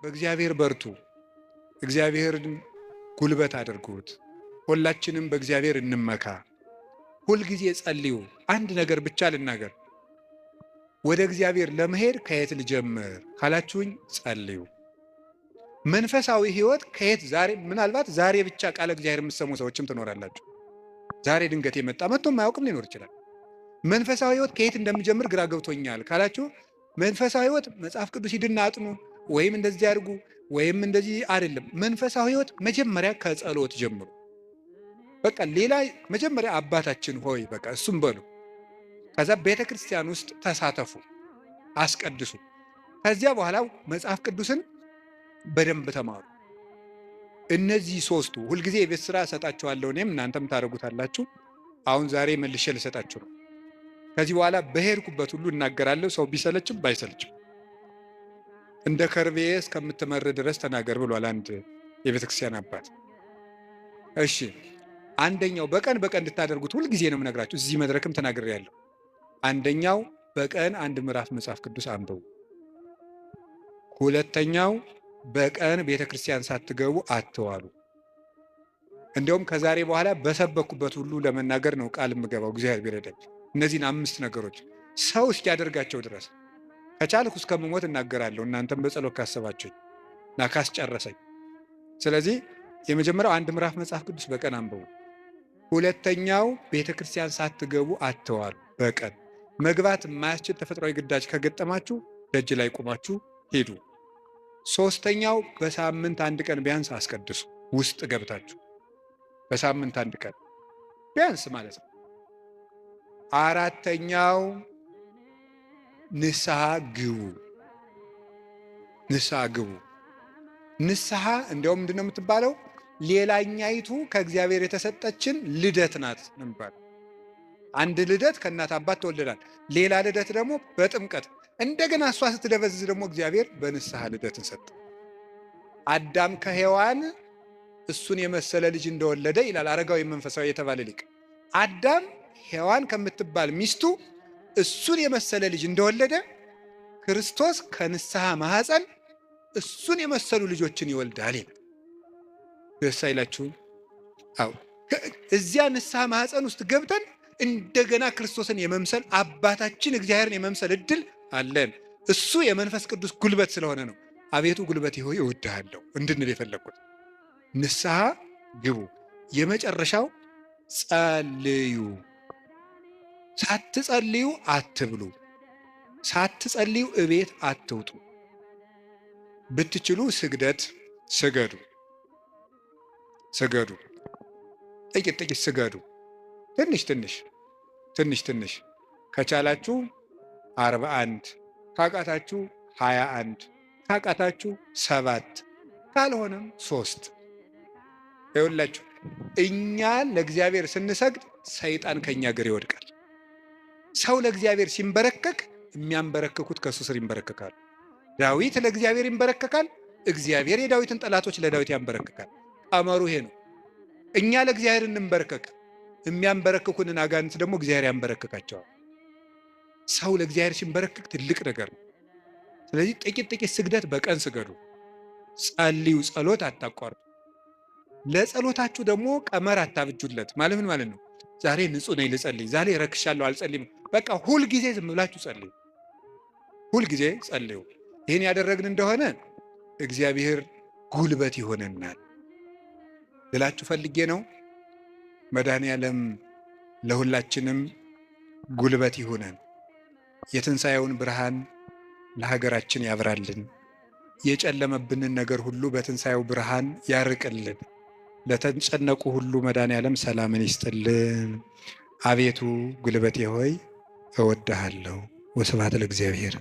በእግዚአብሔር በርቱ፣ እግዚአብሔርን ጉልበት አድርጉት። ሁላችንም በእግዚአብሔር እንመካ። ሁልጊዜ ጸልዩ። አንድ ነገር ብቻ ልናገር። ወደ እግዚአብሔር ለመሄድ ከየት ልጀምር ካላችሁኝ፣ ጸልዩ። መንፈሳዊ ሕይወት ከየት ዛሬ ምናልባት ዛሬ ብቻ ቃለ እግዚአብሔር የምትሰሙ ሰዎችም ትኖራላችሁ። ዛሬ ድንገት የመጣ መጥቶ የማያውቅም ሊኖር ይችላል። መንፈሳዊ ሕይወት ከየት እንደምጀምር ግራ ገብቶኛል ካላችሁ፣ መንፈሳዊ ሕይወት መጽሐፍ ቅዱስ ሂድና አጥኑ ወይም እንደዚህ አድርጉ ወይም እንደዚህ አይደለም። መንፈሳዊ ሕይወት መጀመሪያ ከጸሎት ጀምሩ። በቃ ሌላ መጀመሪያ አባታችን ሆይ በቃ እሱም በሉ። ከዛ ቤተ ክርስቲያን ውስጥ ተሳተፉ፣ አስቀድሱ። ከዚያ በኋላ መጽሐፍ ቅዱስን በደንብ ተማሩ። እነዚህ ሶስቱ ሁልጊዜ የቤት ስራ እሰጣችኋለሁ፣ እኔም እናንተም ታደርጉታላችሁ። አሁን ዛሬ መልሼ ልሰጣችሁ ነው። ከዚህ በኋላ በሄድኩበት ሁሉ እናገራለሁ። ሰው ቢሰለችም ባይሰለችም እንደ ከርቤ እስከምትመር ድረስ ተናገር ብሏል አንድ የቤተ ክርስቲያን አባት። እሺ፣ አንደኛው በቀን በቀን እንድታደርጉት ሁልጊዜ ነው የምነግራችሁ። እዚህ መድረክም ተናግሬያለሁ። አንደኛው በቀን አንድ ምዕራፍ መጽሐፍ ቅዱስ አንብቡ። ሁለተኛው በቀን ቤተ ክርስቲያን ሳትገቡ አትዋሉ። እንዲያውም ከዛሬ በኋላ በሰበኩበት ሁሉ ለመናገር ነው ቃል የምገባው እግዚአብሔር ቢረዳኝ። እነዚህን አምስት ነገሮች ሰው እስኪያደርጋቸው ድረስ ከቻልኩ እስከምሞት እናገራለሁ። እናንተም በጸሎት ካሰባችሁኝ እና ካስጨረሰኝ። ስለዚህ የመጀመሪያው አንድ ምዕራፍ መጽሐፍ ቅዱስ በቀን አንብቡ። ሁለተኛው ቤተ ክርስቲያን ሳትገቡ አትዋሉ። በቀን መግባት የማያስችል ተፈጥሯዊ ግዳጅ ከገጠማችሁ ደጅ ላይ ቆማችሁ ሂዱ። ሶስተኛው በሳምንት አንድ ቀን ቢያንስ አስቀድሱ። ውስጥ ገብታችሁ በሳምንት አንድ ቀን ቢያንስ ማለት ነው። አራተኛው ንስሐ ግቡ። ንስሐ ግቡ። ንስሐ እንዲያውም ምንድን ነው የምትባለው? ሌላኛይቱ ከእግዚአብሔር የተሰጠችን ልደት ናት ነው የሚባለው። አንድ ልደት ከእናት አባት ተወልደናል። ሌላ ልደት ደግሞ በጥምቀት፣ እንደገና እሷ ስትደበዝዝ ደግሞ እግዚአብሔር በንስሐ ልደትን ሰጠ። አዳም ከሔዋን እሱን የመሰለ ልጅ እንደወለደ ይላል አረጋዊ መንፈሳዊ የተባለ ሊቅ። አዳም ሔዋን ከምትባል ሚስቱ እሱን የመሰለ ልጅ እንደወለደ ክርስቶስ ከንስሐ ማኅፀን እሱን የመሰሉ ልጆችን ይወልዳል ይላል። ደስ አይላችሁም? አዎ፣ እዚያ ንስሐ ማኅፀን ውስጥ ገብተን እንደገና ክርስቶስን የመምሰል፣ አባታችን እግዚአብሔርን የመምሰል እድል አለን። እሱ የመንፈስ ቅዱስ ጉልበት ስለሆነ ነው። አቤቱ ጉልበቴ ሆይ እወድሃለሁ እንድንል የፈለግኩት። ንስሐ ግቡ። የመጨረሻው ጸልዩ። ሳትጸልዩ አትብሉ። ሳትጸልዩ እቤት አትውጡ። ብትችሉ ስግደት ስገዱ፣ ስገዱ፣ ጥቂት ጥቂት ስገዱ። ትንሽ ትንሽ ትንሽ ትንሽ ከቻላችሁ 41፣ ካቃታችሁ 21፣ ካቃታችሁ 7፣ ካልሆነም 3። ይኸውላችሁ እኛ ለእግዚአብሔር ስንሰግድ ሰይጣን ከኛ እግር ይወድቃል። ሰው ለእግዚአብሔር ሲንበረከክ የሚያንበረክኩት ከእሱ ስር ይንበረከካሉ። ዳዊት ለእግዚአብሔር ይንበረከካል። እግዚአብሔር የዳዊትን ጠላቶች ለዳዊት ያንበረክካል። ቀመሩ ይሄ ነው። እኛ ለእግዚአብሔር እንንበረከክ፣ የሚያንበረክኩንን አጋንንት ደግሞ እግዚአብሔር ያንበረክካቸዋል። ሰው ለእግዚአብሔር ሲንበረክክ ትልቅ ነገር ነው። ስለዚህ ጥቂት ጥቂት ስግደት በቀን ስገዱ፣ ጸልዩ፣ ጸሎት አታቋርጡ። ለጸሎታችሁ ደግሞ ቀመር አታብጁለት። ማለት ምን ማለት ነው? ዛሬ ንጹሕ ነኝ ልጸልይ፣ ዛሬ ረክሻለሁ አልጸልይም። በቃ ሁልጊዜ ዝም ብላችሁ ጸልዩ፣ ሁልጊዜ ጸልዩ። ይህን ያደረግን እንደሆነ እግዚአብሔር ጉልበት ይሆነናል ልላችሁ ፈልጌ ነው። መድኃኔዓለም ለሁላችንም ጉልበት ይሁነን። የትንሣኤውን ብርሃን ለሀገራችን ያብራልን። የጨለመብንን ነገር ሁሉ በትንሣኤው ብርሃን ያርቅልን። ለተጨነቁ ሁሉ መድኃኔዓለም ሰላምን ይስጥልን። አቤቱ ጉልበቴ ሆይ እወድሃለሁ። ወስብሐት ለእግዚአብሔር።